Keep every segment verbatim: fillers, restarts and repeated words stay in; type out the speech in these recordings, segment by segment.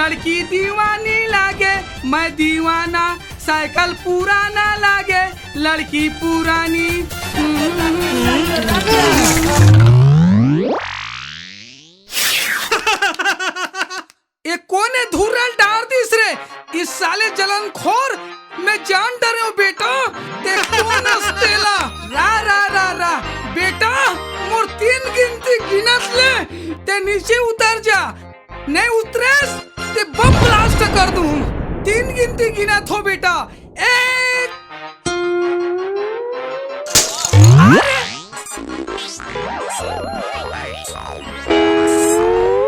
लड़की दीवानी लागे, मैं दीवाना। साइकिल पुराना लागे, लड़की पुरानी। ए कोन ए धुर्रा ल डार दिस रे? इस साले जलनखोर, मैं जान डरेंव बेटा, ते कोन अस तेला? रा, रा, रा, रा। बेटा, मोर तीन गिनती गिनत ले, ते नीचे उतर जा। नहीं उतरेस, ते बम ब्लास्ट कर दूं। तीन गिनती गिनत हों बेटा। एक। अरे!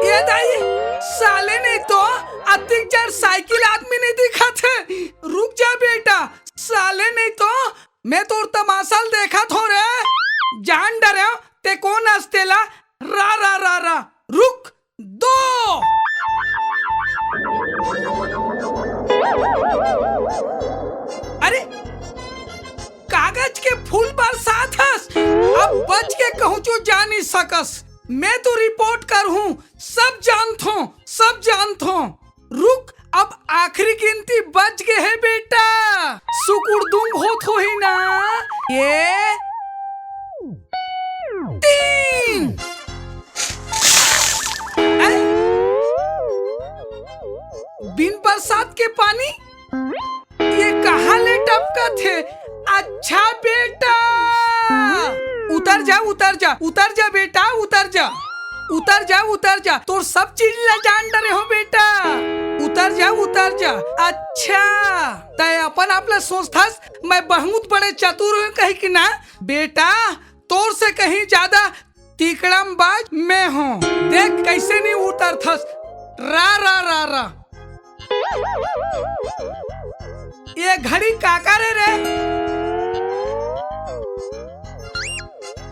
ए दाई, साले नहीं तो अतिक जड़ साइकिल आदमी नहीं दिखथे। रुक जा बेटा, साले नहीं तो मैं तोर तमासा ल देखत हों रे। जान डरेंव, ते कोन अस तेला? रा, रा, रा, रा। रुक, दो। अरे, कागज के फूल बरसात हस, अब बच के कहूँचो जा नहीं सकस। मैं तो रिपोर्ट करहूँ, सब जानथों, सब जानथों। रुक, अब आखिरी गिनती बच गे हे बेटा। सुकुड़दुम होत होही ना? ए तीन। ऐ? बिन बरसात के पानी ए कहाँ ले टपकत हे? अच्छा बेटा, उतर जा, उतर जा, उतर जा बेटा, उतर जा, उतर जा, उतर जा। तोर सब चीज ला जान डरेंव बेटा। उतर जा, उतर जा। अच्छा, तैं अपन आप ला सोचथस, मैं बहुत बड़े चतुर हों कहिके ना? बेटा, तोर से कहीं ज्यादा तिकड़मबाज मैं हों। देख कइसे नहीं उतरथस। रा, रा, रा, रा। ए घड़ी काकर ए रे?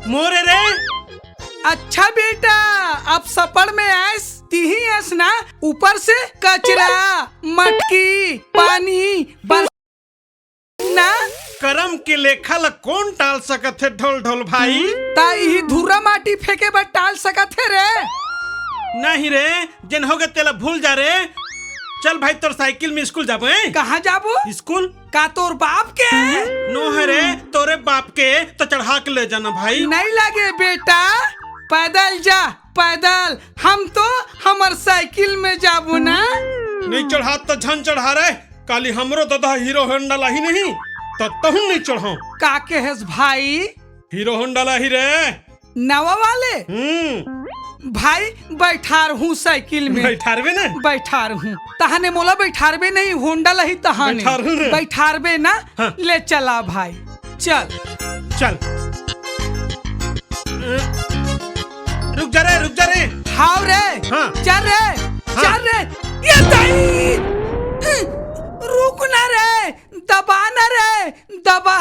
मोर ए रे। अच्छा बेटा, अब सपड़ में आएस, तिही अस ना, ऊपर से कचरा, मटकी, पानी, बरसात ना। करम के लेखा ल कोन टाल सकत हे ढोल ढोल भाई? त इही धुर्रा माटी फेंके बर टाल सकत हे रे। नहीं रे, जेन होगे तेला भूल जा रे। चल भाई, तोर साइकिल में स्कूल जाबो, हैं? कहाँ जाबो? स्कूल। का तोर बाप के? नो हे रे, तोरे बाप के त चढ़ा के ले जाना भाई। नहीं लगे बेटा, पैदल जा, पैदल। हम तो हमर साइकिल में जाबो ना। नहीं चढ़ात त झन चढ़ा रे। काली हमरो ददा हीरो होंडा लाही नहीं, त तहूँ नहीं चढ़ो। का कहेस भाई? हीरो होंडा लाही रे। नवा वाले? हम्म। भाई, बैठारहूँ साइकिल में। बैठारबे ना? बैठारहूँ। तहाने मोला बैठारबे नहीं, होंडा लाही तहाने। बैठारहूँ रे। बैठारबे ना? हाँ। ले चला भाई, चल। चल। रुक जा रे, रुक जा रे। हाव रे। हाँ। चल रे, हाँ। चल रे। ए दाई! रुक ना रे, दबा ना रे, दबा।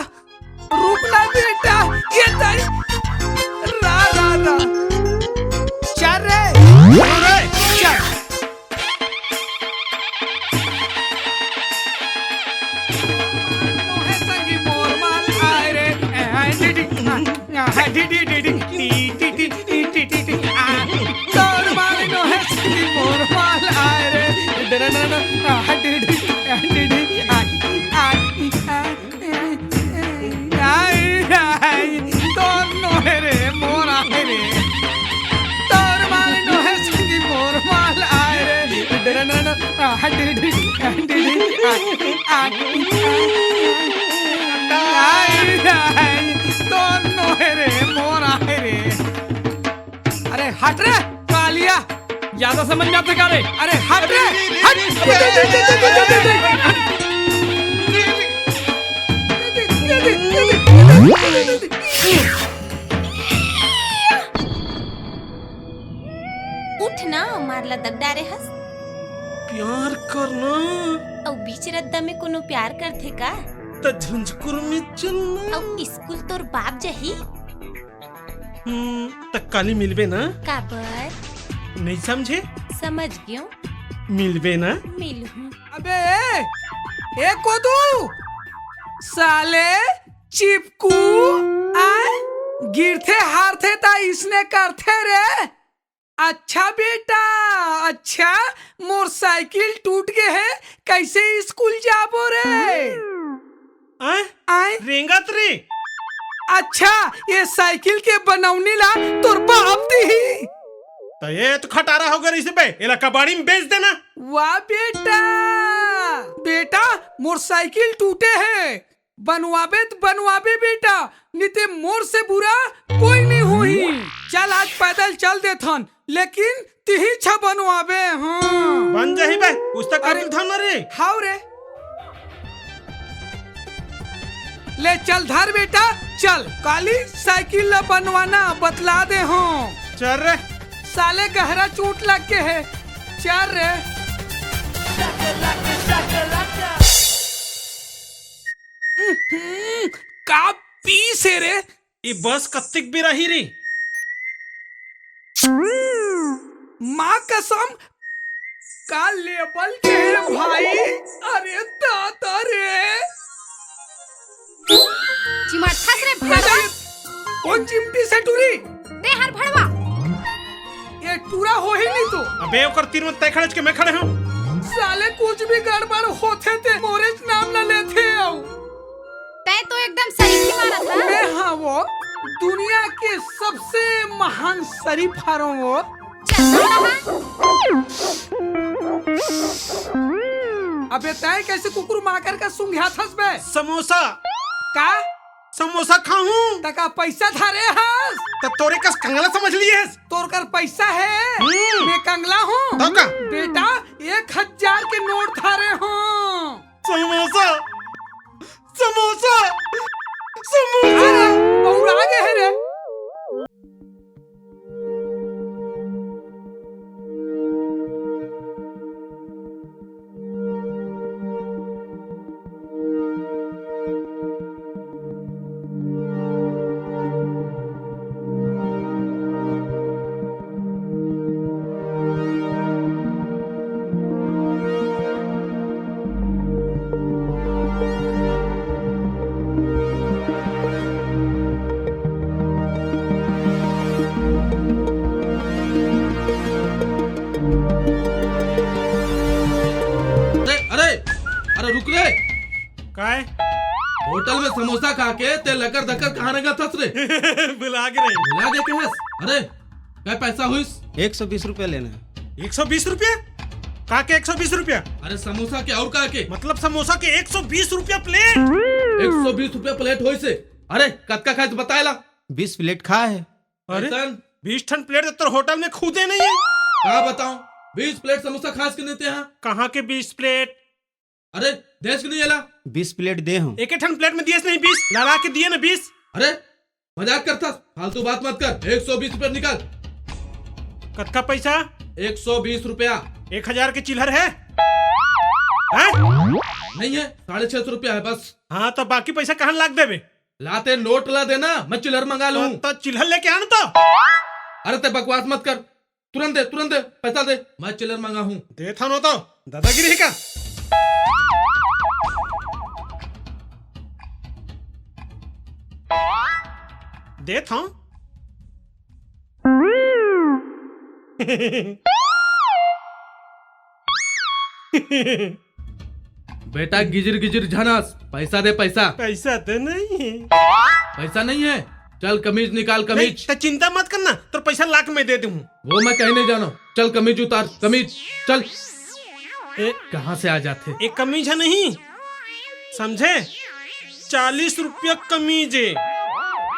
रुक ना बेटा, ए दाई। रा, रा, रा। चल रे। चल रे। चल। आय, आय, तोर नोहे रे, मोर आहे रे। तोर माल नोहे संगी, मोर माल आय रे। डरन रन, आ, डिडी, आ, डिडी, आ, आ, आय, आय, तोर नोहे रे, मोर आहे रे। अरे हट रे, कालिया। ज्यादा समझ में आते का रे? अरे हट रे, हट। उठ ना, मार ला दग डारे हस। प्यार करना। अउ बीच रद्दा में कोनो प्यार करथे का? त झुंझकुर में चलना। अउ स्कूल तोर बाप जही। हम्म, त काली मिलबे ना? काबर? नहीं समझे? समझ गयो। मिलबे ना? मिलहूँ। अबे ए, ए कोदू, साले चिपकू, आय, गिरथे हारथे त इसने करथे रे। अच्छा बेटा, अच्छा, मोर साइकिल टूट गे हे, कैसे स्कूल जाबो रे? आय? आय? रेंगत रे। अच्छा, ये साइकिल के बनौनी ला तोर बाप दिही। त ये तो खटारा हो गे रहिसे बे, एला कबाड़ी में बेच देना। वाह बेटा, बेटा, मोर साइकिल टूटे हे, बनवाबे त बनवाबे बेटा, निते मोर से बुरा कोई नहीं होही। चल आज पैदल चल देथन, लेकिन तिही छ बनवाबे। हाँ। बन जाही बे, कुछ तक अरे। कर धन रे। हाव रे। ले चल धर बेटा, चल काली साइकिल ला बनवाना बतला दे हो। चल रे। साले गहरा चोट लग के हे, चल रे। हम्म, का पीस हे रे? ई बस कत्तिक बेर आही रे? माँ कसम, का लेबल के हे भाई? अरे दादा रे। चिमटथस रे भड़वा। कोन चिमटी से टूरी? दे हर भड़वा। ये टूरा होही नहीं तो। अबे ओकर तीर में तय खड़े के मैं खड़े हूँ। साले कुछ भी गड़बड़ होथे ते मोरेच नाम न लेथे अउ। तै तो एकदम सरीफी मारत हस। मैं हाँ वो दुनिया के सबसे महान सरीफ हरों वो। चल, दौड़ा हा। अबे तै कैसे कुकुर माकर का सुंघ्याथस बे? समोसा। का? समोसा खाहूं। त का पैसा धरे हस? त तोरे कस कंगला समझ लिए हस? तोर कर पैसा हे? हम्म। मैं कंगला हूँ। तब का? बेटा, एक हजार के नोट धरे हूँ। समोसा, समोसा, समोसा। अरे, बौरा गे हे रे। अरे, अरे, अरे रुक रे। काय? होटल में समोसा खा के ते लकर धकर कहाँ रंगा थस रे? भुला गे रे। भुला गे के हस? अरे, काय पैसा हुइस? एक सौ बीस रुपया लेना हे। एक सौ बीस रुपया? का के एक सौ बीस रुपया? अरे समोसा के अउ का के? मतलब समोसा के एक सौ बीस रुपया प्लेट? एक सौ बीस रुपया प्लेट होइसे। अरे, कतका खाए त बताए ला। बीस प्लेट खाए हे। अरे, कैसन? बीस ठन प्लेट त तोर होटल में खुदे नहीं हे। का बताऊं, बीस प्लेट समोसा खास के देते हैं। कहाँ के बीस प्लेट? अरे, देस के नहीं एला? बीस प्लेट दे हूँ। एक ठन प्लेट में दिएस नहीं बीस, लगा के दिए ना बीस। अरे, मजाक करथस, फालतू बात मत कर। एक सौ बीस रुपया निकाल। कतका पैसा? एक सौ बीस रुपया। एक हजार के चिल्हर हे? हैं? नहीं है, साढ़े छह सौ रुपया है बस। हाँ, तो बाकी पैसा कहाँ लाग देबे? लाते नोट ला देना, मैं चिल्हर मंगा लूँ। तो, तो चिल्हर लेके आना तो। अरे, ते बकवास मत कर, तुरंत दे, तुरंत दे, पैसा दे, मैं चिल्लर मंगा हूँ। देथन तो, दादागिरी हे का? देथन। बेटा, गिजिर गिजिर झन हस, पैसा दे, पैसा। पैसा तो नहीं है। पैसा नहीं है? चल, कमीज निकाल, कमीज। नहीं, त चिंता मत करना, तोर पैसा लाके मैं दे दूँ। वो मैं कहीं नहीं जाना। चल, कमीज उतार, कमीज, चल। ए, कहाँ से आ जाथे? ए कमीज है नहीं, समझे? चालीस रुपया कमीज है।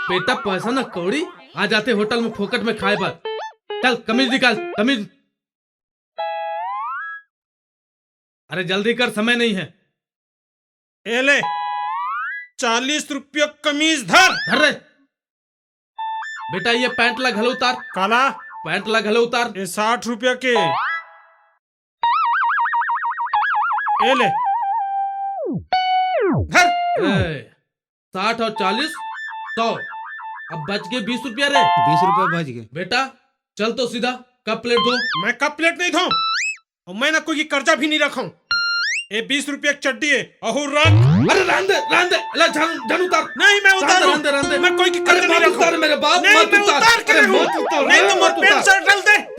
बेटा, पैसा ना कौड़ी आ जाथे होटल में फोकट में खाए बर। चल, कमीज निकाल, कमीज। अरे जल्दी कर, समय नहीं है। ए ले, चालीस रुपया कमीज धर। धर रे। बेटा, ये पैंट ला घलो उतार। काला? पैंट ला घलो उतार। ये साठ रुपया के। ए ले। धर। ए, साठ और चालीस, सौ। अब बच गे बीस रुपया रे। बीस रुपया बच गे। बेटा, चल तो सीधा, कप प्लेट धो। मैं कप प्लेट नहीं धों, और मैं ना कोई की कर्जा भी नहीं रखूं। ए बीस रुपया की चड्डी है, अहू रख। अरे रहन दे, रहन दे, ला झन, झन उतार। नहीं, मैं उतारूं। रहन दे, रहन दे। मैं कोई की अरे कर्जा नहीं मत रखूं। उतार मेरे बाप, नहीं, मत मैं उतार। उतार के अरे रहूं। मत उतार, नहीं तो मत मत उतार। पैंट शर्ट डाल दे।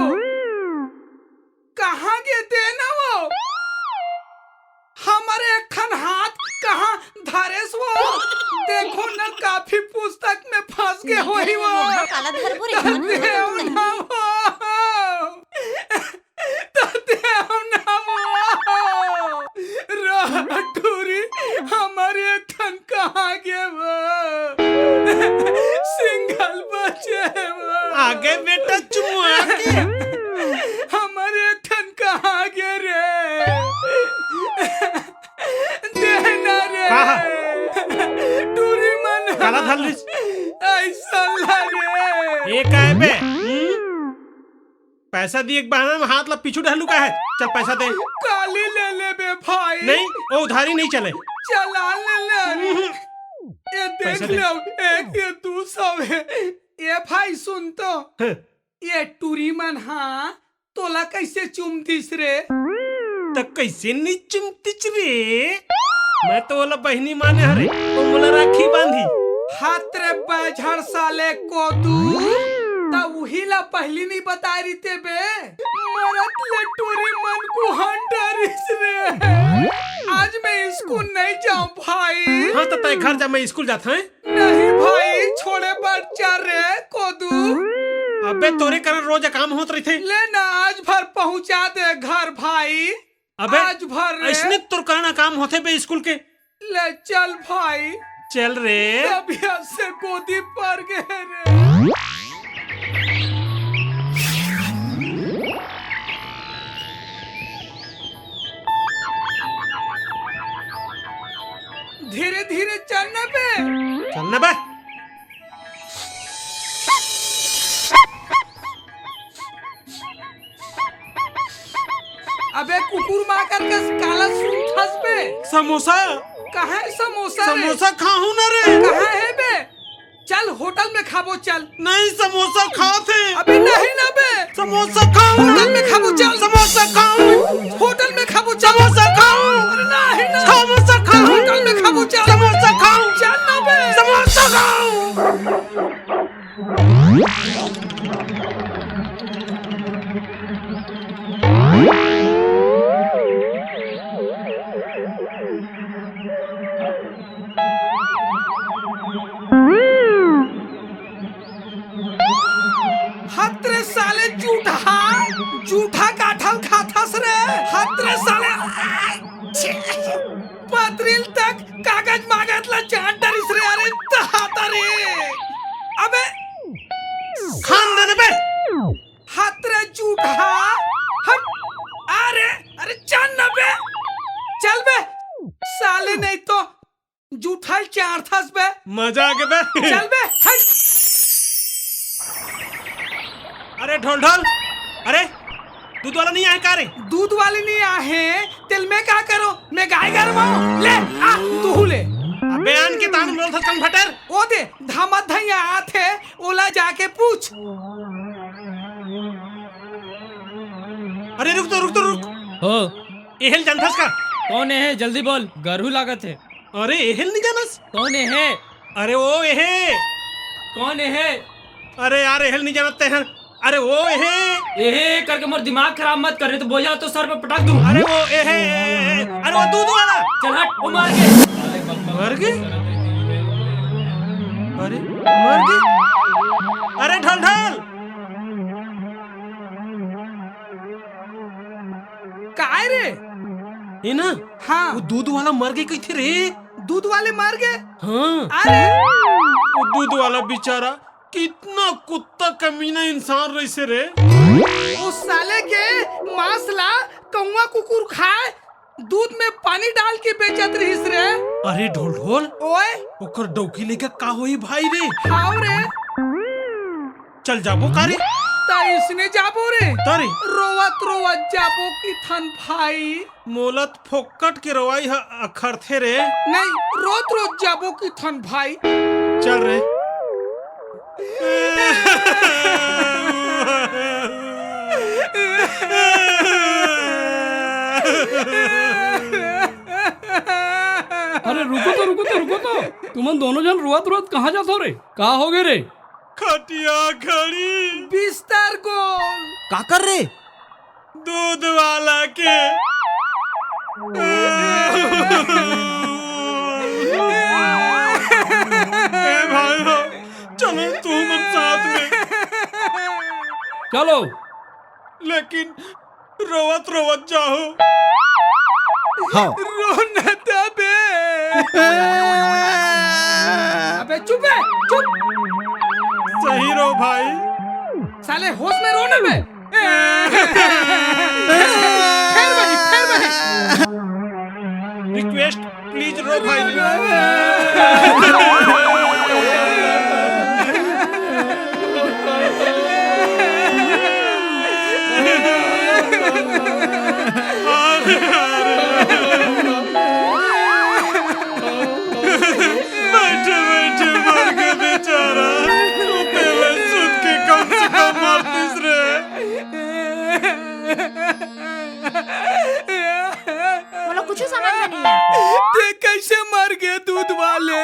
वो। कहाँ गे दे ना वो? हमर एक ठन हाथ कहाँ धरेस वो? देखो न, काफी पुस्तक में फंस गे होही वो। काला धरबो रे, त देव ना वो। त देव ना वो। रह टूरी, हमर एक ठन कहाँ गे वो? सिंगल बचे वो। आगे बेटा चुमुआ के। हमर एक ठन कहाँ गे रे? देना रे। का? टूरी मन काला धर लिस? ऐसा ला रे। ये काय बे? हम्म? पैसा दिए के बहाना में हाथ ला पीछू डहलू का है? चल पैसा दे। काली ले ले बे भाई। नहीं, वो उधारी नहीं चले। चला ले ले रे। हम्म। ये देख पैसा दे। लो, एक ये दू सौ है। ये भाई सुन तो। हाँ। ये टूरी मन हा तोला कैसे चुम दिस रे? त कैसे नहीं चुमतिच रे? मैं तो ओला बहिनी माने हरे, वो मोला राखी बांधी। हात रे बैझड़ साले कोदू, त उही ला पहिली नइ बताय रहिते बे। मरत ले टूरी मन कुहन डरिस रे। आज मैं स्कूल नइ जांव भाई। हाँ, त तैं घर जा, मैं स्कूल जात हंव। नहीं भाई, छोड़े बर चल रे कोदू। अबे तोरे करन रोज काम होत रहिथे। ले ना, आज भर पहुंचा दे घर भाई। अबे, आज भर रे। अइसने तोर करन काम होथे बे स्कूल के। ले चल भाई। चल रे। तबीयत से गोदी पर गे रे। धीरे धीरे चल ना बे। चल ना बे। अबे कुकुर माकर के काला सूंघथस बे। समोसा। कहाँ हे समोसा रे? समोसा खाहूं ना रे। कहाँ हे बे? चल होटल में खाबो चल। नहीं, समोसा खात हे। अबे नहीं ना बे। समोसा खाहूं। होटल में खाबो चल। समोसा खाहूं। होटल में खाबो चल। समोसा खाहूं। अरे नहीं ना। समोसा खाहूं। होटल में खाबो चल। समोसा खाहूं। चल ना बे। समोसा खाहूं। हत रे साले जूठा, जूठा काठल खाथस रे। हत रे साले, पतरील तक कागज मागत ला चाट डरिस रे। अरे तहाता रे। अबे खान देने बे। हत रे जूठा। हट। अरे, अरे चल ना बे। चल बे। साले नहीं तो जूठल चारथस बे। मजा आ गे बे। चल बे, हट। अरे ढोल ढोल, अरे दूध वाला नहीं आए का रे? दूध वाले नहीं आए हैं, तेल में का करो? मैं गाय गरमाऊं? ले, आ, तू ले। अबे आन के तान बोल था कम फटर। ओ दे, धामत धैया आथे, ओला जाके पूछ। अरे रुक तो, रुक तो, रुक। हो। एहल जानथस का? कौन हे? जल्दी बोल, गरहू लागत हे। अरे एहल नहीं जानस? कौन हे? अरे वो एहे। कौन हे? अरे यार एहल नहीं जानत ते हैं। अरे वो एहे। एहे करके मोर दिमाग खराब मत कर, नहीं तो बोझा तो सर पे पटक दूं। अरे वो एहे, एहे। अरे वो दूध वाला। चल हट, वो मर गे। मर गे? अरे मर गे? अरे ढल ढल। काय रे? ए ना, हाँ। वो दूध वाला मर गे कहिथे रे। दूध वाले मर गे? हाँ। अरे। वो दूध वाला बेचारा कितना कुत्ता कमीना इंसान रहिसे रे। उस साले के मांस ला कौवा कुकुर खाए, दूध में पानी डाल के बेचत रहिस रे। अरे ढोल ढोल। ओए। ओकर डौकी लेके का होही भाई रे? हाव रे। चल जाबो का रे? त इसने जाबो रे। त रे। रोवत रोवत जाबो किथन भाई। मोला त फोकट के रोवाई ह अखरथे रे। नहीं, रोत रोत जाबो किथन भाई। चल रे। अरे रुको तो, रुको तो, रुको तो। तुमन दोनों झन रोवत रोवत कहाँ जात हो रे? का हो गे रे? खटिया खड़ी। बिस्तर गोल। काकर रे? दूध वाला के। ए भाई हो, चलो तुमन साथ में। चलो। लेकिन रोवत रोवत जाहू। हाँ। रो न दे बे। अबे चुप बे, चुप। सही रो भाई। साले होश में रो ना बे। फेर वही, फेर वही। Request, please रो भाई। बैठे बैठे मर गे बेचारा। सुते ले सुत के कम से कम मरतिस रे। मोला कुछु समझ में नहीं आया। ते कैसे मर गे दूध वाले?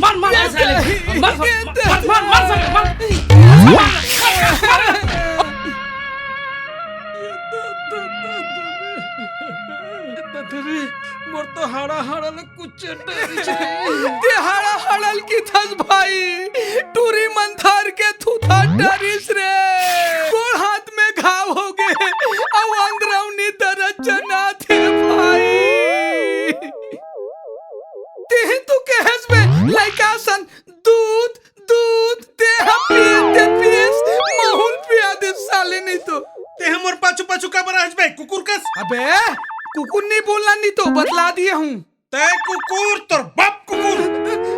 मार, मार, मार, साले। मार, मार, मार, मार, साले, मार। मोर तो हाड़ा हाड़ा ले कुछ डरिस रे। ते हाड़ा हाड़ा ल किथस भाई, टूरी मन धर के थूथा डरिस रे। गोड़ हाथ में घाव हो गे, अउ अंदरौनी दरद जनाथे भाई। तेही तो कहेस बे, लइका सन दूध, दूध, तेहा पिए, ते पिएस, महूं ल पिया दे साले नहीं तो। तेहा मोर पाछू पाछू काबर हस बे, कुकुर कस? अबे, कुकुर नहीं बोलना नहीं तो, बतला दिए हूँ। तै कुकुर, तोर बाप कुकुर।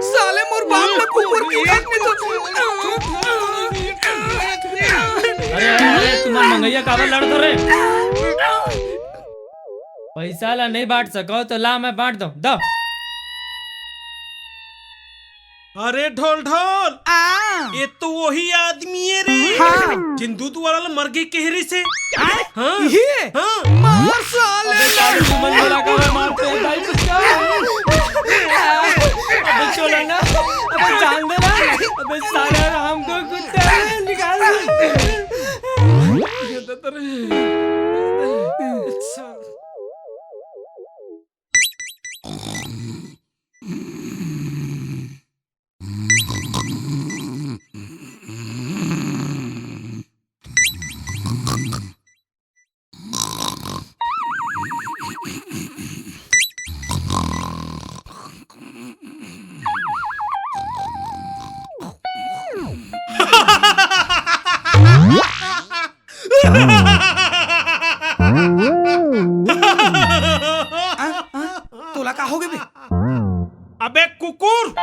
साले मोर बाप ल कुकुर की खात नहीं तो। अरे, अरे, अरे, तुमन मंगइया काबर लड़त हो रे? पैसा ला नहीं बांट सको तो ला मैं बांट दूं, दो। अरे ढोल ढोल, आ। ये तो वही आदमी है रे, हाँ। जेन दूध वाला ल मरगे कहे रिहिसे। हाँ? ये? हाँ। मार साले। अबे साले, तुमन मोला काबर मारते हो भाई, कुछ क्या? अबे छोड़ो ना, अबे जान दे ना, अबे साले राम को कुत्ते निकाल। आ, आ, तोला का हो गे बे? अबे कुकुर!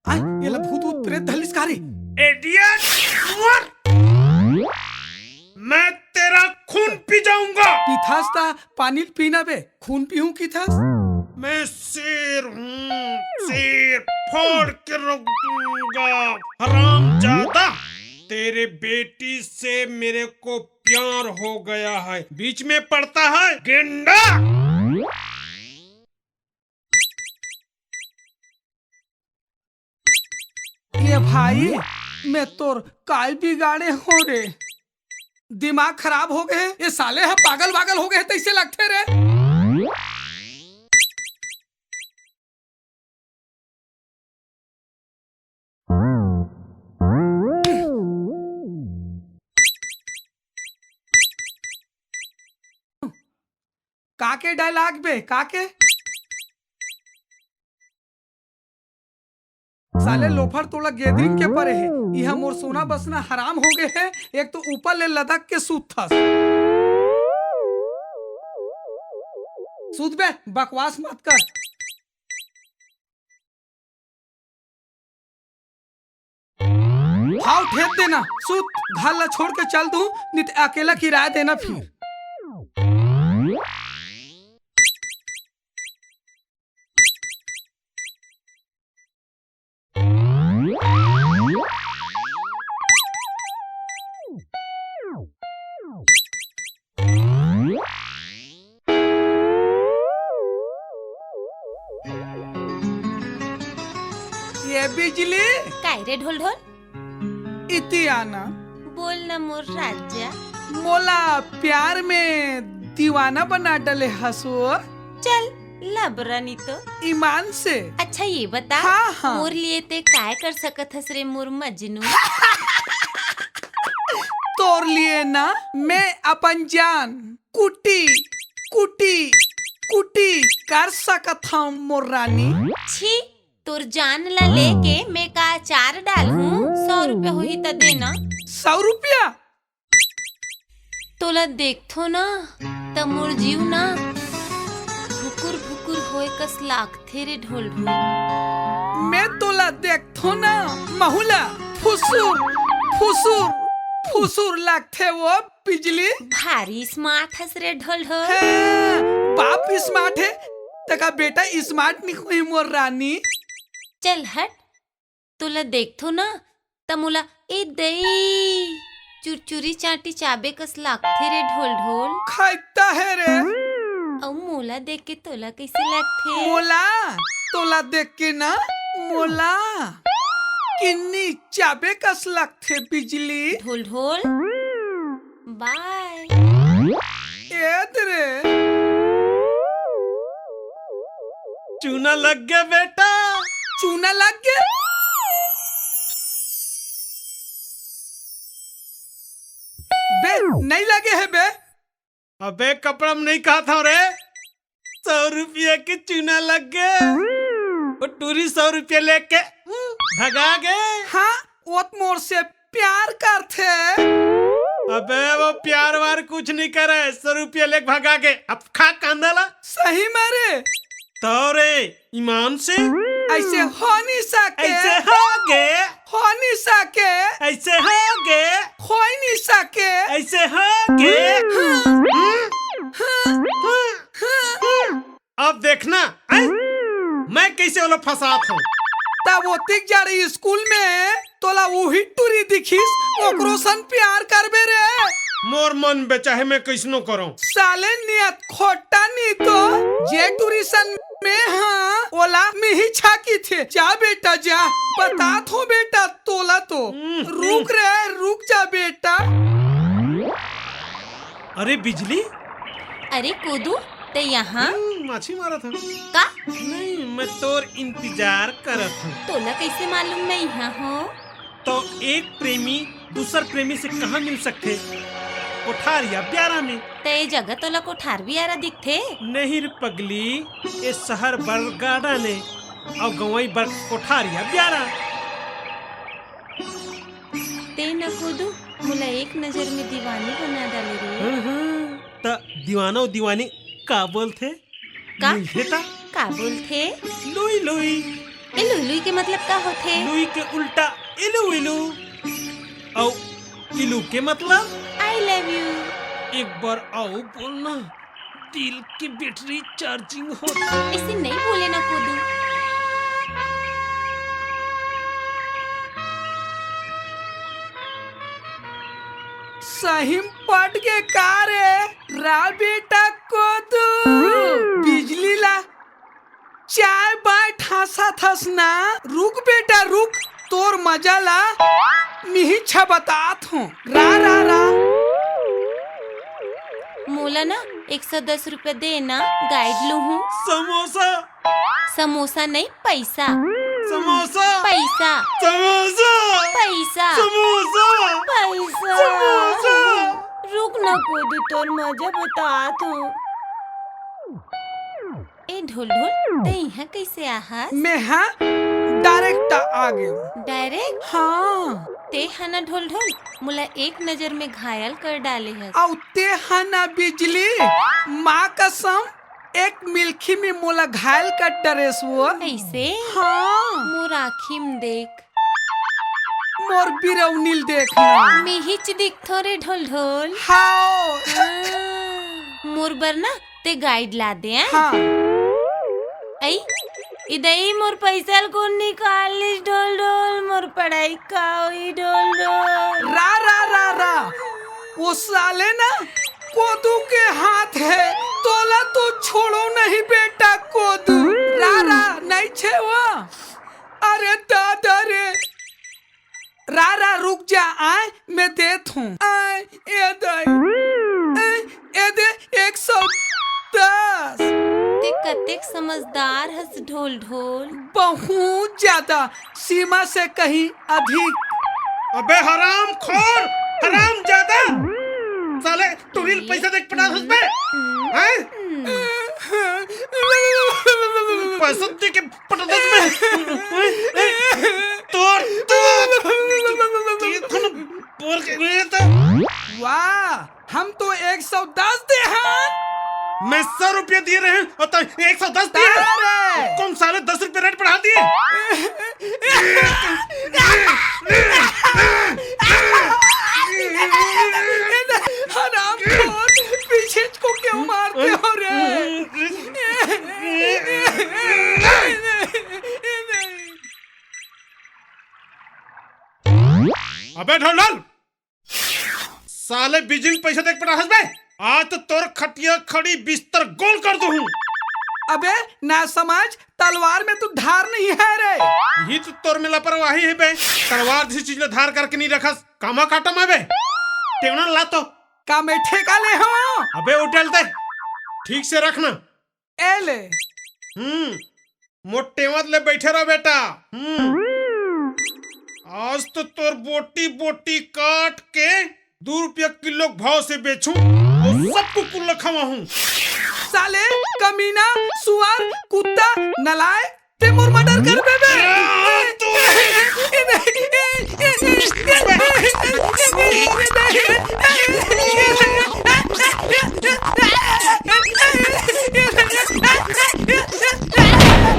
आय, एला भूत ऊत प्रेत धलिस का रे? Idiot! मर! मैं तेरा खून पी जाऊंगा। पीथस ता पानी ल पीना बे, खून पीहूं किथस? मैं शेर हूँ, शेर, फाड़ के रख दूंगा। हरामजादा, तेरे बेटी से मेरे को प्यार हो गया है, बीच में पड़ता है गेंडा। ये भाई, मैं तोर काय बिगाड़े हो रे? दिमाग खराब हो गए? ये साले ह पागल वागल हो गए तैसे लगथे रे। काके dialogue बे, काके? साले लोफर तोला gathering के परे हे। इहा मोर सोना बसना हराम होगे हे। एक तो ऊपर ले लदक के सूतथस। सूत बे, बकवास मत कर। हाव, ठेत देना, सूत, घर ला छोड़ के चल दूं, नित अकेला किराया देना फिर। ये बिजली, काय रे ढोल ढोल? इति आना। बोल ना मोर राजा। मोला प्यार में दीवाना बना डले हसो। चल, लबरा नी तो। ईमान से। अच्छा, ये बता, हाँ, हाँ। मोर लिए ते काय कर सकत हस रे मोर मजनू? तोर लिए ना मैं अपन जान कुटी, कुटी, कुटी कर सकत हूँ मोर रानी। छी, तोर जान ला लेके मैं का अचार डालहूँ? सौ रुपया होही त देना। सौ रुपया? तोला देखथो ना, त मोर जीव ना भुकुर भुकुर होए कस लागथे रे ढोल ढोल। मैं तोला देखथो ना, महूला फुसुर फुसुर फुसुर लागथे वो बिजली। भारी smart हस रे ढोल ढोल। हाँ, बाप smart हे, तका बेटा smart नहीं हुई मोर रानी। चल हट, तोला देखथो ना, त मोला ए दई चुरचुरी चांटी चाबे कस लागथे रे ढोल ढोल। खैता हे रे। अउ मोला देख के तोला कइसे लागथे? मोला, तोला देख के ना, मोला किन्नी चाबे कस लागथे बिजली। ढोल ढोल। बाय। ए दे रे। चूना लग गया बेटा। चूना लग गया? बे, नहीं लगे हे बे। अबे कपड़ा में नहीं कहा था रे, सौ रुपया के चूना लग गए। वो टूरी सौ रुपया लेके भगा गए। हाँ, वो तो मोर से प्यार करथे। अबे वो प्यार वार कुछ नहीं करे, सौ रुपया लेके भगा गए। अब खा कांदा ला। सही मारे। तो रे, ईमान से। ऐसे हो नहीं सके। ऐसे हो गे। हो नहीं सके। ऐसे हो गे। हो ही नहीं सके। ऐसे हो गे। हाँ। हाँ। हाँ। अब देखना, हैं? मैं कैसे ओला फंसात हूँ। तब ओतिक जाड़े स्कूल में तोला उही टूरी दिखिस, ओकरो सन प्यार करबे रे। मोर मन बेचाहे मैं कैसनो करूं। साले नियत खोटा नी तो, जे टूरी सन में हाँ, ओला मिही छाकी थे। जा बेटा जा, बतात हो बेटा तोला तो। हम्म, रुक रे, रुक जा बेटा। अरे बिजली। अरे कोदू, ते यहाँ? हम्म, माछी मारत हूँ। का? नहीं, मैं तोर इंतजार करत हूँ। तोला कैसे मालूम मैं यहाँ हूँ? तो एक प्रेमी दूसर प्रेमी से कहाँ मिल सकथे? कोठार या ब्यारा में। त ए जगह तोला कोठार ब्यारा दिखथे? नहीं रे पगली, ए शहर बर गार्डन ए, अउ गंवई बर कोठार या ब्यारा। ते न कोदू, मोला एक नजर में दीवानी बना डाले रे। हाँ, हाँ, त दीवाना अउ दीवानी का बोलथे? का? मिलथे त? का बोलथे? लुई लुई। ए लुई लुई के मतलब का होथे? लुई के उल्टा इलू इलू। अउ इलू के मतलब? I love you। एक बार अउ बोलना, दिल के बैटरी चार्जिंग होथे। ऐसे नहीं बोले ना कोदू। सही म पट गे का रे? रा बेटा कोदू, बिजली ला चाय बाय ठासा थस ना। रुक बेटा रुक, तोर मजा ला मिही छबतात हूँ। रा रा रा। मोला ना एक सौ दस रुपया दे ना, गाइड लूँ हूँ। समोसा। समोसा नहीं, पैसा। समोसा। पैसा। समोसा। पैसा। समोसा। पैसा। समोसा। रुक ना कोदू, तोर मजा बतात हूँ। ए ढोल ढोल, तैं इहाँ कइसे आहस? मैं हा direct आ गेंव। Direct? हाँ। तैं हा ना ढोल ढोल, मोला एक नजर में घायल कर डाले हस। अउ तैं हा ना बिजली, माँ कसम, एक मिलखी में मोला घायल कर डरेस वो। कइसे? हाँ। मोर आँखी में देख। मोर बिरौनी ल देख ना। मिहिच दिखथों रे ढोल ढोल। हाव। हाँ। मोर बर ना तैं guide ला दे, हैं? हाँ। अई, ए दई मोर पइसा ल कोन निकालिस ढोल ढोल, मोर पढ़ाई का होई ढोल ढोल। रा, रा, रा, रा। वो साले ना कोदू के हाथ हे, तोला तो छोड़ों नहीं बेटा कोदू। रा, रा, नइ छे वो। अरे दादा रे। रा, रा, रुक जा, आय, मैं देत हूँ। आय, ए दई। आय, ए दे, एक सौ दस। तैं कतेक समझदार हस ढोल ढोल। बहुत ज्यादा, सीमा से कहीं अधिक। अबे हरामखोर, हरामजादा। साले, टूरी ल पइसा दे के पटात हस बे। हैं? पइसा दे के पटात हस बे। तोर, तोर, तोर, तोर, बोल के रे त। वाह, हम तो एक सौ दस दे हन। मैं सौ रुपया दिए रहेंव अउ तैं एक सौ दस दिए। अरे! कोन साले दस रुपया rate बढ़ा दिए? हरामखोर, पीछे को क्यों मारते हो रे? अबे ढोल ढोल, साले बिजली ल पइसा दे के पटाहस बे। आज तो तोर खटिया खड़ी बिस्तर गोल कर दूहूं। अबे नासमझ, तलवार में तो धार नहीं है रे। इही तो तोर में लापरवाही हे बे। तलवार जइसे चीज ला धार करके नहीं रखस। कामा काटा मैं बे। टेवना ला तो। का मैं ठेका ले हंव? अबे उठल दे। ठीक से रखना। ए ले। हम्म। मोर टेवत ले बइठे रह बेटा। हम्म। आज तो तोर बोटी बोटी काट के दू रुपया किलो के भाव से बेचहूं अउ सब कुकुर ल खवाहूं। साले, कमीना, सुअर, कुत्ता, नालायक, तैं मोर murder करबे बे।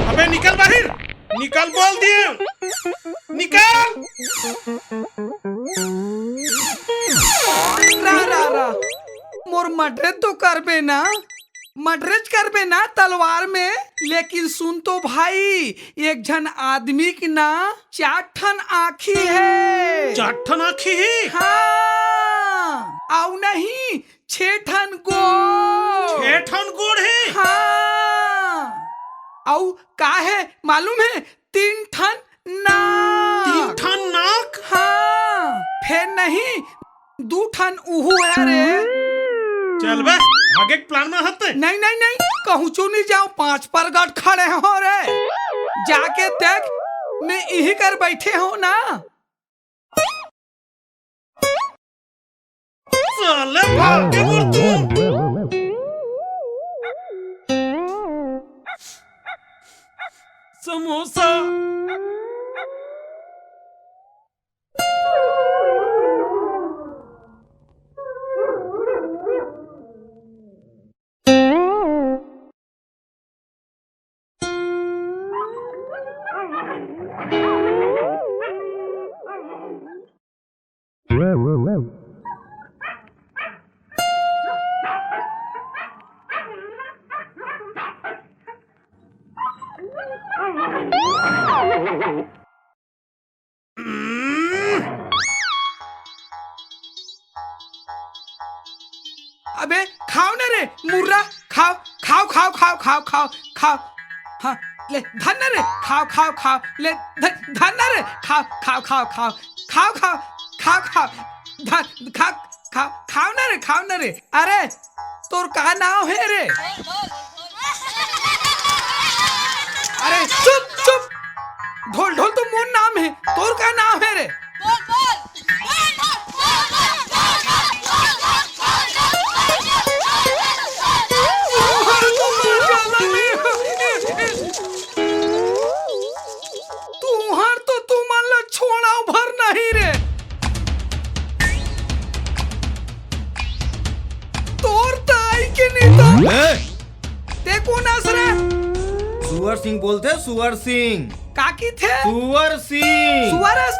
अबे निकल बाहिर, निकल बोल दिए, निकल। रा, रा, रा। मोर murder तो करबे ना, murder करबे ना तलवार में, लेकिन सुन तो भाई, एक झन आदमी के ना चार ठन आँखी हे। चार ठन आँखी हे? हाँ, अउ नहीं, छे ठन गोड़। छे ठन गोड़ हे? हाँ। अउ का हे मालूम हे? तीन ठन नाक। तीन ठन नाक? हाँ। फेर नहीं, दू ठन उहू हे रे। चल बे, भागे के plan में हते। नहीं, नहीं, नहीं, कहूँचो नहीं जाओ, पांच परगट खड़े हो रे। जाके देख, मैं इही कर बइठे हंव ना। साले भाग के बोल तू। समोसा। अबे खाव ना रे मुर्रा, खाव, खाव, खाव, खाव, खाव, खाव, खाव। हाँ, ले धर ना रे, खाव, खाव, खाव, ले धर, धर ना रे, खाव, खाव, खाव, खाव, खाव, खाव, खाव, खाव, धर, खाव, खाव, खाव ना रे, खाव ना रे। अरे तोर का नाव हे रे? अरे चुप चुप, ढोल ढोल तो मोर नाम हे, तोर का नाव हे रे? सिंह बोलथे, सुअर सिंह। का किथे? सुअर सिंह। सुअर अस-,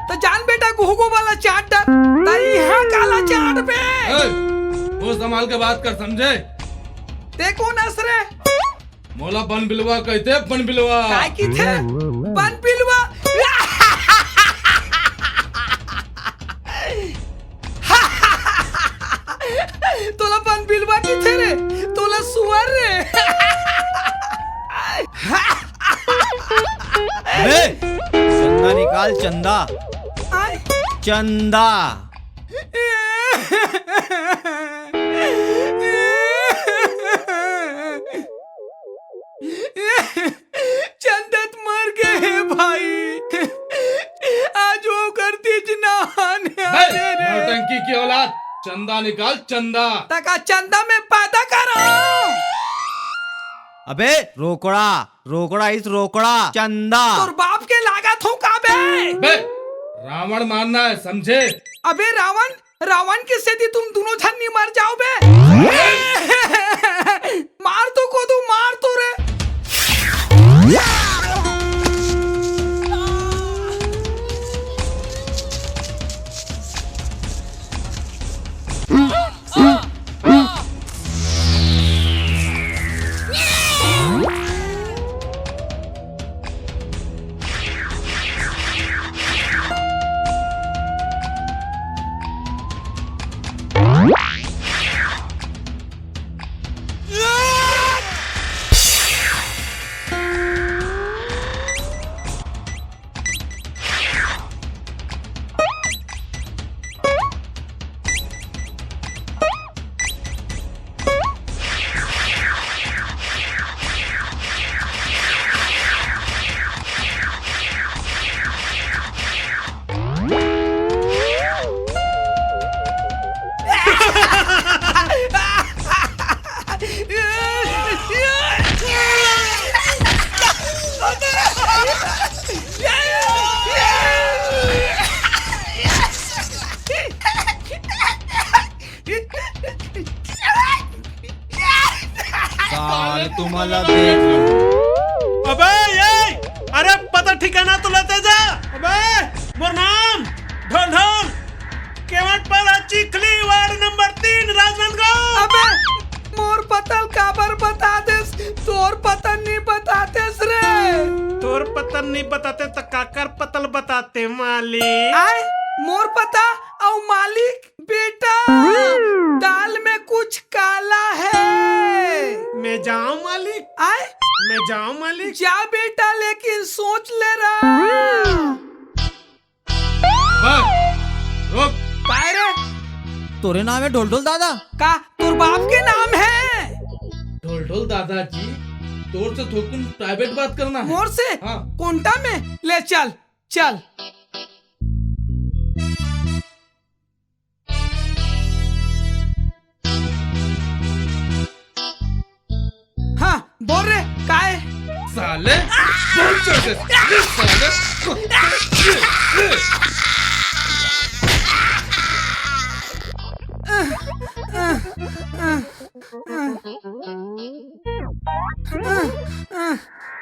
त जान बेटा, गुहगो वाला चाट डर। त इहाँ काला चाट बे। ए, मुंह संभाल के बात कर, समझे? ते कोन अस रे? मोला बन बिलवा कहिथे, बन बिलवा। काय किथे? बन बिलवा। तोला बन बिलवा किथे रे? तोला सुअर रे। बे, चंदा निकाल, चंदा। आय। चंदा। चंदा त मर गे हे भाई। आज ओकर तीज नहाने बे, आने रे। नौटंकी की औलाद, चंदा निकाल, चंदा। त का चंदा मैं पैदा करा? अबे रोकड़ा, रोकड़ा इस रोकड़ा, चंदा। तोर बाप के लागत हूँ का बे? बे, रावण मारना है, समझे? अबे रावण, रावण के सेती तुम दूनों झन नी मर जाओ बे। मार तो कोदू, मार तो रे। साल तुम्हारा देख। अबे ये, अरे पता ठिकाना तो लेते जा। अबे मोर नाम ढोल ढोल, केवट पर चिखली, वार्ड नंबर तीन, राजनांदगांव। अबे मोर पतल काबर बता देस, तोर पतन नहीं बतातेस रे। तोर पतन नहीं बताते त काकर पतल बताते मालिक? आय, मोर पता अउ मालिक। बेटा, दाल में कुछ काला है। मैं जाऊं मालिक? आय? मैं जाऊं मालिक? जा बेटा, लेकिन सोच ले रहा। बस, रुक। काय रे? तोरे नाम है ढोलढोल दादा? का तोर बाप के नाम है? ढोलढोल दादाजी, तोर से थोकुन प्राइवेट बात करना है। मोर से? हाँ। कोंटा में? ले चल, चल। हाँ, बोल रे, काय? साले, बोल चल से, ये साले, कुत्ते, ये, ये।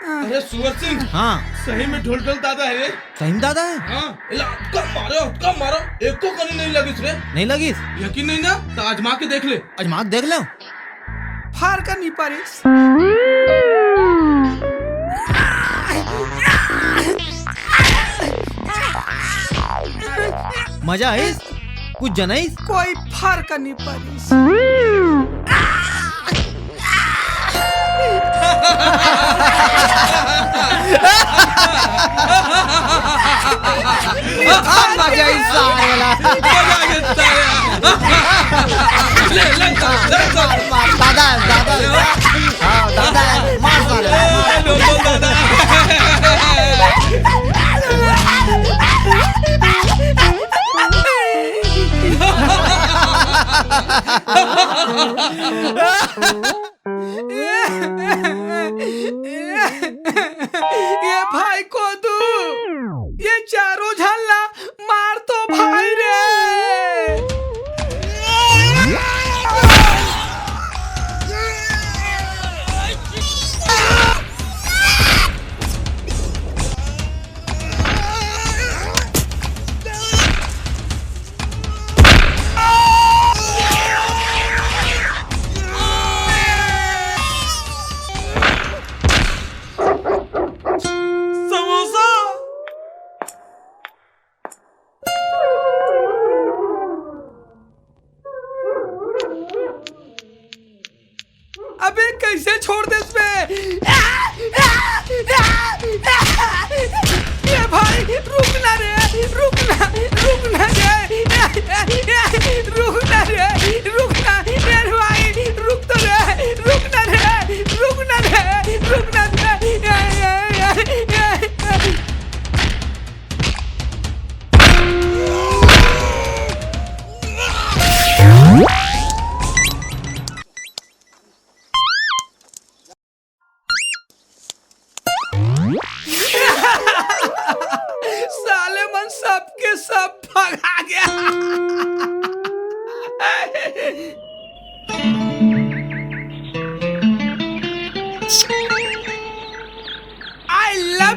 अरे सुअर सिंह, हाँ। सही में ढोलढोल दादा है रे। सही में दादा है? हाँ, एला अतका मारो, अतका मारो, एको कनी नहीं लगिस रे। नहीं लगिस? यकीन नहीं ना, तो आजमा के देख ले। आजमा के देख ले। फरक नहीं परिस। मजा आइस? कुछ जनइस? कोई फरक नहीं परिस। मजा आइस साले ला। ले, ले, ले, ले। दादा, दादा। हाँ, दादा, मार साले। ये भाई कोदू, ये चारों झन ला मार तो भाई रे।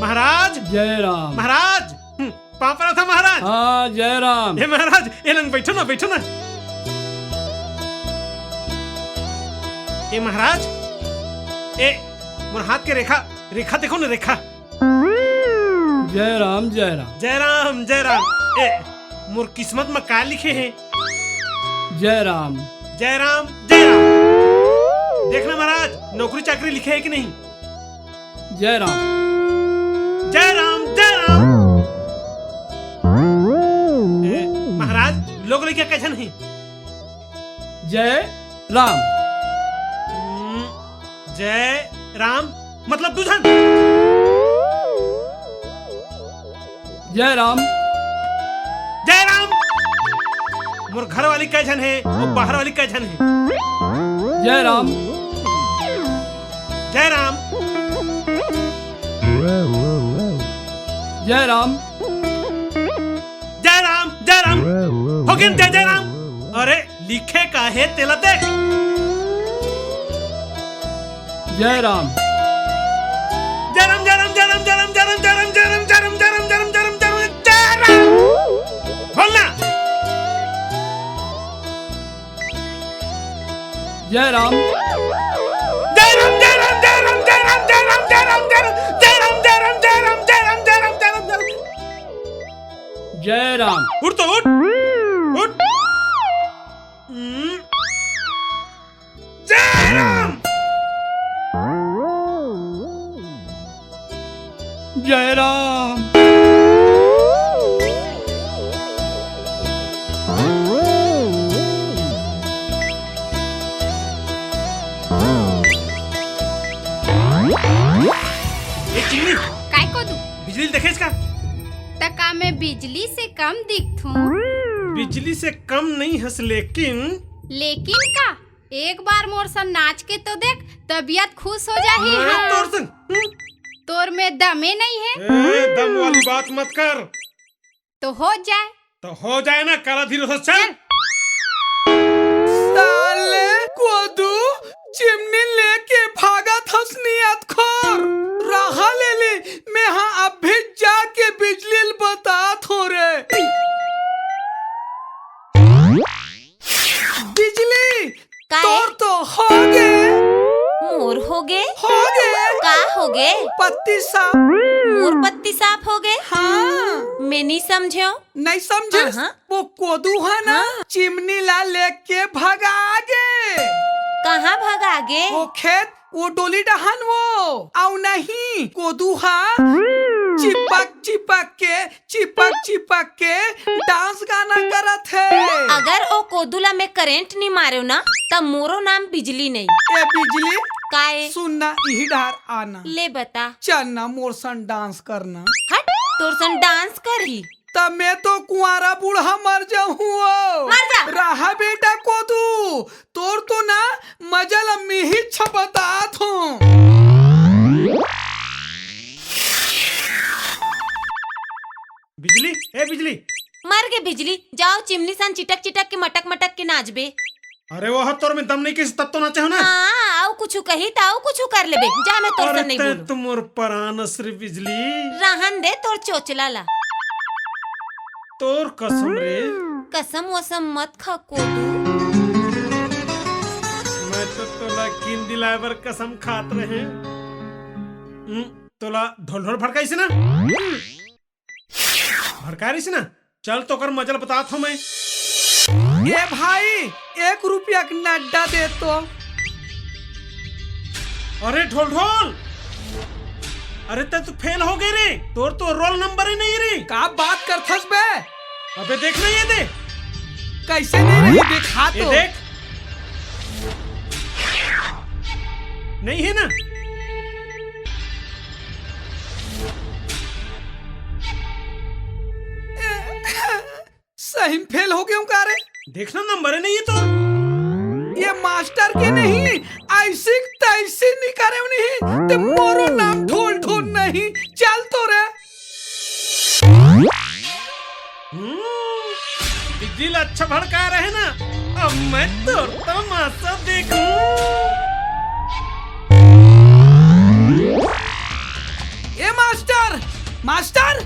महाराज। जय राम। महाराज। हम्म, पाँव परत हँव महाराज। हाँ, जय राम। ए महाराज, ए लंग बइठो ना, बइठो ना। ए महाराज, ए मोर हाथ के रेखा, रेखा देखो ना, रेखा। जय राम, जय राम। जय राम, जय राम। ए, मोर किस्मत म का लिखे हे? जय राम। जय राम, जय राम। देखना महाराज, नौकरी चाकरी लिखे हे कि नहीं? जय राम। जय राम, जय राम। ए, महाराज, लोग लइका कइसन हे? जय राम। हम्म, जय राम, मतलब दू झन। जय राम। जय राम। मोर घर वाली कै झन हे, अउ बाहर वाली कै झन हे? जय राम। जय राम। जय राम। जय राम, जय राम। हो गे न जय, जय राम। अरे, लिखे का हे तेला देख। जय राम। जय राम, जय राम, जय राम। बोल ना। जय राम। जय राम, जय राम, जय राम। जय राम। उठ तो उठ। उठ। हम्म। जय राम। जय राम। ए चिमनी, काय कोदू? बिजली ल देखेस का? त का मैं बिजली से कम दिखथूं? बिजली से कम नहीं हस, लेकिन लेकिन का? एक बार मोर संग नाच के तो देख, तबीयत खुश हो जाही। मैं हाँ। तोर संग, हम्म? तोर में दमे नहीं हे। ए, दम वाली बात मत कर। तो हो जाए। तो हो जाए ना, काला धीरे से चल। चल। साले कोदू, चिमनी लेके भागत हस नियत खोर। रहा ले ली, मैं हाँ अभी जाके बिजली ल बतात हों रे। बिजली, काहे? तोर तो हो गे। मोर हो गे? हो गे। का हो गे? पत्ती साफ। मोर पत्ती साफ हो गे? हाँ। मैं नी समझेंव। नहीं समझेस? हाँ, हाँ। वो कोदू हे ना, हाँ। चिमनी ला लेके भगा गे। कहाँ भगा गे? वो खेत, वो डोली डहान वो। अउ नहीं, कोदू हा चिपक चिपक के चिपक चिपक के डांस गाना करत हे। अगर ओ कोदू ला मैं करंट नी मारेंव ना, त मोरो नाम बिजली नहीं। ए बिजली, काय? सुन ना, इही डहार आना। ले बता। चल ना, मोर संग डांस करना। हट, तोर सन डांस करही। त मैं तो कुंवारा बूढ़ा मर जाहूं ओ। मर जा। रहा बेटा कोदू, तोर तो ना मजा ल मिही छपतात हों। बिजली, ए बिजली। मर गे बिजली, जाओ चिमनी सन चिटक चिटक के मटक मटक के नाचबे। अरे वो तोर में दम नहीं किस तब तो नाचे हो ना। हाँ, अउ कुछु कही त अउ कुछु कर लेबे। जा, मैं तोर अरे सन नहीं तै बोलूं। तो मोर परान अस रे बिजली। रहन दे तोर चोचला ला। तोर कसम रे। कसम वसम मत खा कोदू। मैं तो तोला कीन दिलाए बर कसम खात रहे। हम्म, तोला ढोल ढोल भड़काइस ना? भड़का रहिस ना? चल तोकर मजा ल बतात हों मैं। ए भाई, एक रुपया के नड्डा दे तो। अरे ढोल ढोल, अरे तै तो फेल हो गे रे, तोर तो रोल नंबर ही नहीं रे। का बात करथस बे? अबे देख ना ये दे। कैसे नहीं रही, दिखा ये तो। देख। नहीं है ना? सही में फेल हो गेंव का रे? देख ना, नंबर ही नहीं है तो। ये मास्टर के नहीं, ऐसी तैसी नहीं करे नहीं, ते मोरो नाम ढोल ढोल नहीं। चल तो रे। हम्म, बिजली ला अच्छा भड़का रहे ना, अब मैं तोर तमाशा देखूं। ए मास्टर, मास्टर,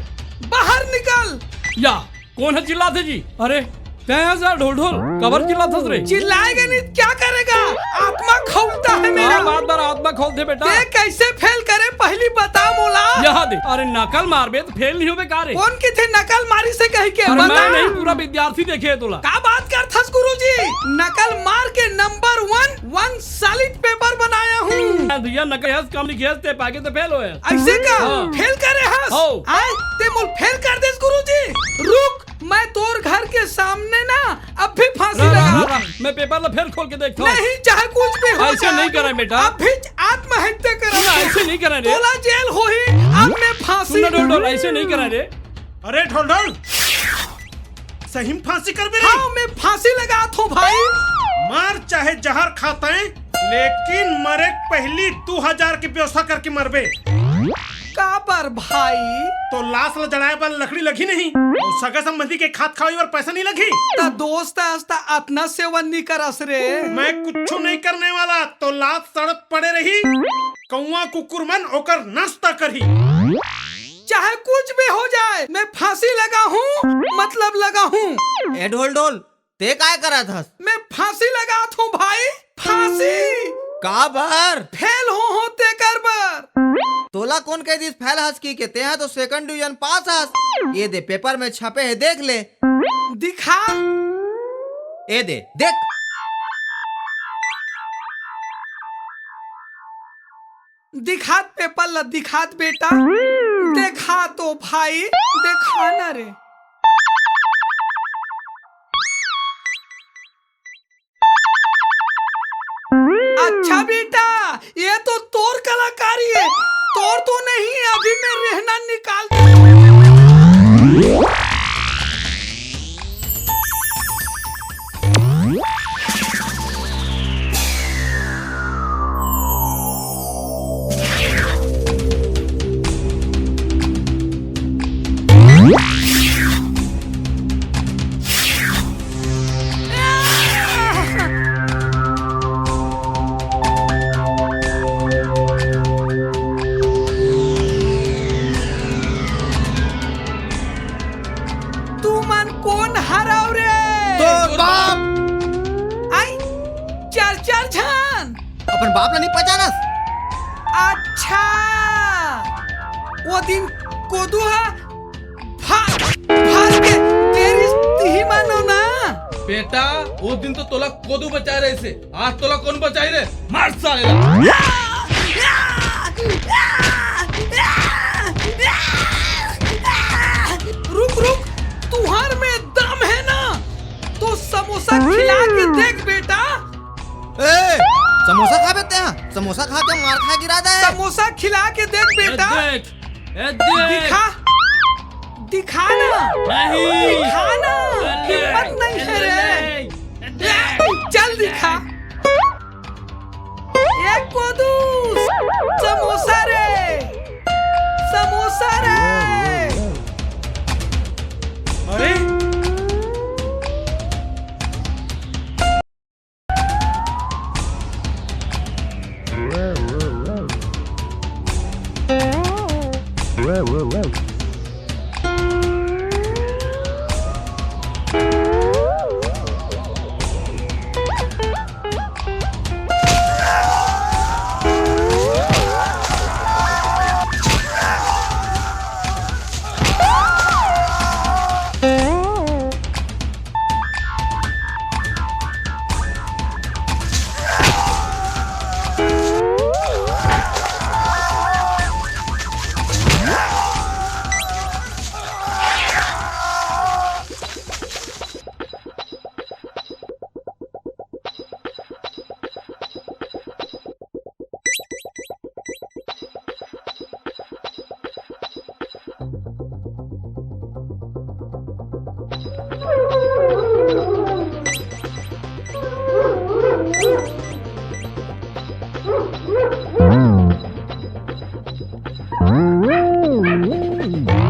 बाहर निकल। या, कोन ह चिल्लाथे जी? अरे, तैं हस यार ढोल ढोल, काबर चिल्लाथस रे? चिल्लाएगा नहीं, क्या करेगा? आत्मा खौलता है मेरा। का बात बर आत्मा खौलथे बेटा? तैं कैसे फेल करे, पहली बता मोला। यहाँ दे। अरे, नकल मारबे त फेल नहीं होबे का रे? कोन कथे नकल मारिस हे कहिके? अरे, बता। मैं नहीं, पूरा विद्यार्थी देखे हे तोला। का बात करथस गुरुजी? नकल मार के नंबर वन, वन सॉलिड पेपर बनाया हूँ। भैया, नकल हस, कम लिखे हस, तैं पाके त फेल होय। ऐसे का? हाँ। फेल करे हस? हो। आय, तैं मोला फेल कर देस गुरुजी। रुक, मैं तोर घर के सामने ना अभी फांसी रा, रा, लगा। रा, रा। मैं पेपर ला फेर खोल के देखता हूँ। नहीं, चाहे कुछ भी हो जाए, ऐसे नहीं करा बेटा। अभी आत्महत्या करा। सुन ना, ऐसे नहीं करा रे। तोला जेल होही, अब मैं फांसी। सुन ना ढोल ढोल, ऐसे नहीं करा रे। अरे ढोल ढोल, सही में फांसी करबे रे? हाँ, मैं फांसी लगात हों भाई। मार चाहे जहर खा तैं, लेकिन मरे के पहली दू हजार के व्यवस्था करके मरबे। काबर भाई? तोर लाश ला जलाए बर लकड़ी लगही नहीं, अउ सगा संबंधी के खात खवाए बर पैसा नहीं लगही। त दोस्त अस त अतना सेवा नहीं करस रे। मैं कुछु नहीं करने वाला, तोर लाश सड़त पड़े रही, कौआ कुकुर मन ओकर नाश्ता करही। चाहे कुछ भी हो जाए, मैं फांसी लगा हूँ, मतलब लगा हूँ। ए ढोल ढोल, तैं काय करत हस? मैं फांसी लगात हों भाई, फांसी। काबर? फेल हों हों तेकर बर। तोला कोन कहि दिस फेल हस कहिके? तैं ह तो सेकंड डिवीजन पास हस। ये दे, पेपर में छपे हे, देख ले। दिखा। ए दे, देख। दिखात पेपर ला, दिखात बेटा। देखा तो भाई, देखा ना रे। अच्छा बेटा, ये तो तोर कलाकारी है, तोर तो नहीं, अभी मैं रेहना निकाल दूँ। तुमन कोन हरव रे? तोर बाप। आई, चार चार झन। अपन बाप ला नहीं पहचानस? अच्छा, वो दिन कोदू हा भा-, भाग के तेरी तिही मानो ना। बेटा, वो दिन तो तोला कोदू बचाए रहिसे, आज तोला कोन बचाही रे? मार साले ला। रुक, रुक, तुहर में दम है ना, तो समोसा खिला के देख बेटा। ए, समोसा खाबे तैं? समोसा खा के मार खा गिरा दे। समोसा खिला के देख बेटा। ए, देख, ए, देख। दिखा। दिखा ना। नहीं। दिखा ना। अरे, हिम्मत नहीं है रे। अरे, चल दिखा। ए कोदू, समोसा रे, समोसा रे। अरे,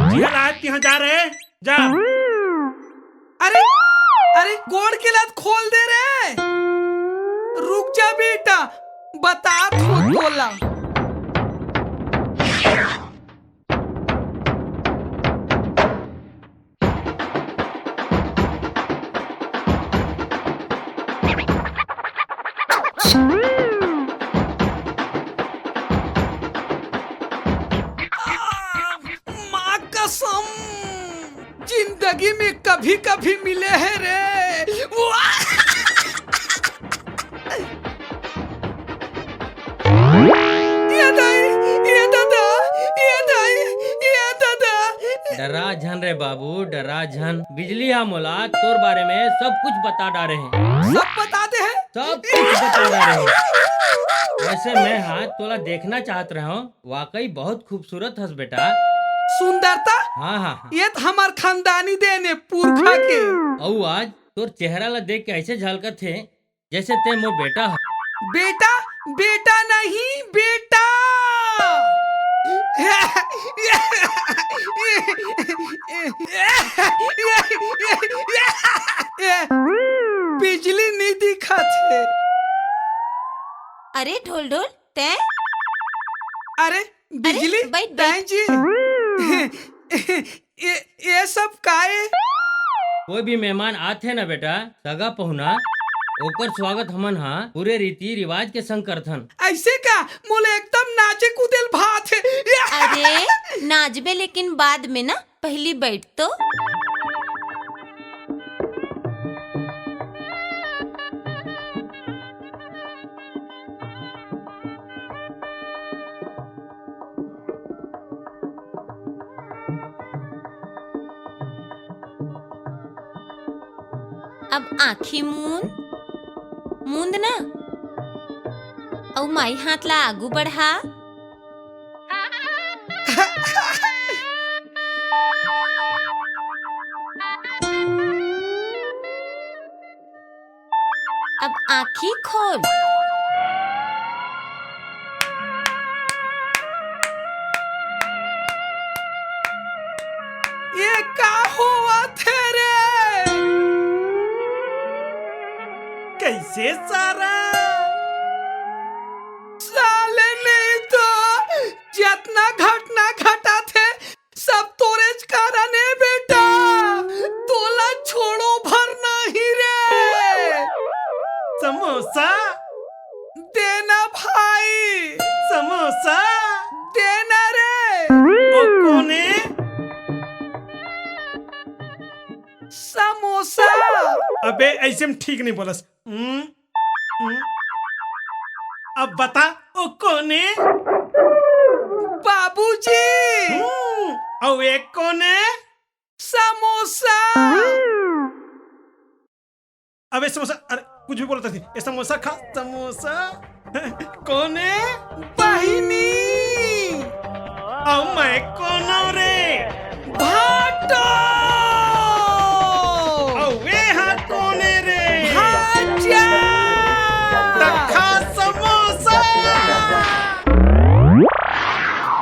जिया लात तिहां जा रे, जा। अरे, अरे, गोड़ के लात खोल दे रे। रुक जा बेटा, बतात हों तोला। माँ कसम, जिंदगी में कभी-कभी मिले हे रे। वाह! ए दाई, ए दादा, ए दाई, ए दादा। डरा झन रे बाबू, डरा झन। बिजली हा मोला तोर बारे में सब कुछ बता डारे हे। सब बता दे हे? सब कुछ बता डारे हे। वैसे मैं हा तोला देखना चाहत रहे हों, वाकई बहुत खूबसूरत हस बेटा। सुंदरता? हाँ, हाँ, हाँ। ये त हमर खानदानी देन ए, पुरखा के। अउ आज तोर चेहरा ला देख के ऐसे झलकत हे, जैसे ते मोर बेटा ह। बेटा, बेटा नहीं, बेटा। बिजली नहीं दिखत हे। अरे ढोल ढोल, तैं? अरे बिजली, बैठ, बैठ। तैं जी। ए, ए सब काय? कोई भी मेहमान आथे ना बेटा, सगा पहुना, ओकर स्वागत हमन हा पूरे रीति रिवाज के संग करथन। ऐसे का? मोला एकदम नाचे कूदे ल भात हे। अरे, नाचबे लेकिन बाद में ना, पहिली बैठ तो। अब आँखी मूंद, मूंद ना, अउ माई हाथ ला आगू बढ़ा। अब आँखी खोल। ये का होवत हे रे? कैसे सारा? साले नहीं तो जतना घटना घटत हे, सब तोरेच कारण हे बेटा, तोला छोड़ो भर नहीं रे। समोसा देना भाई, समोसा देना रे। ओ कोने? समोसा। अबे ऐसे में ठीक नहीं बोलस। हम्म, हम्म। अब बता, ओ कोने? बाबूजी। हम्म, अउ एक कोने? समोसा। अबे समोसा, अरे कुछ भी बोलता थी, ये समोसा खा, समोसा। कोने? बहिनी। अउ मैं कोनो रे? भाटो!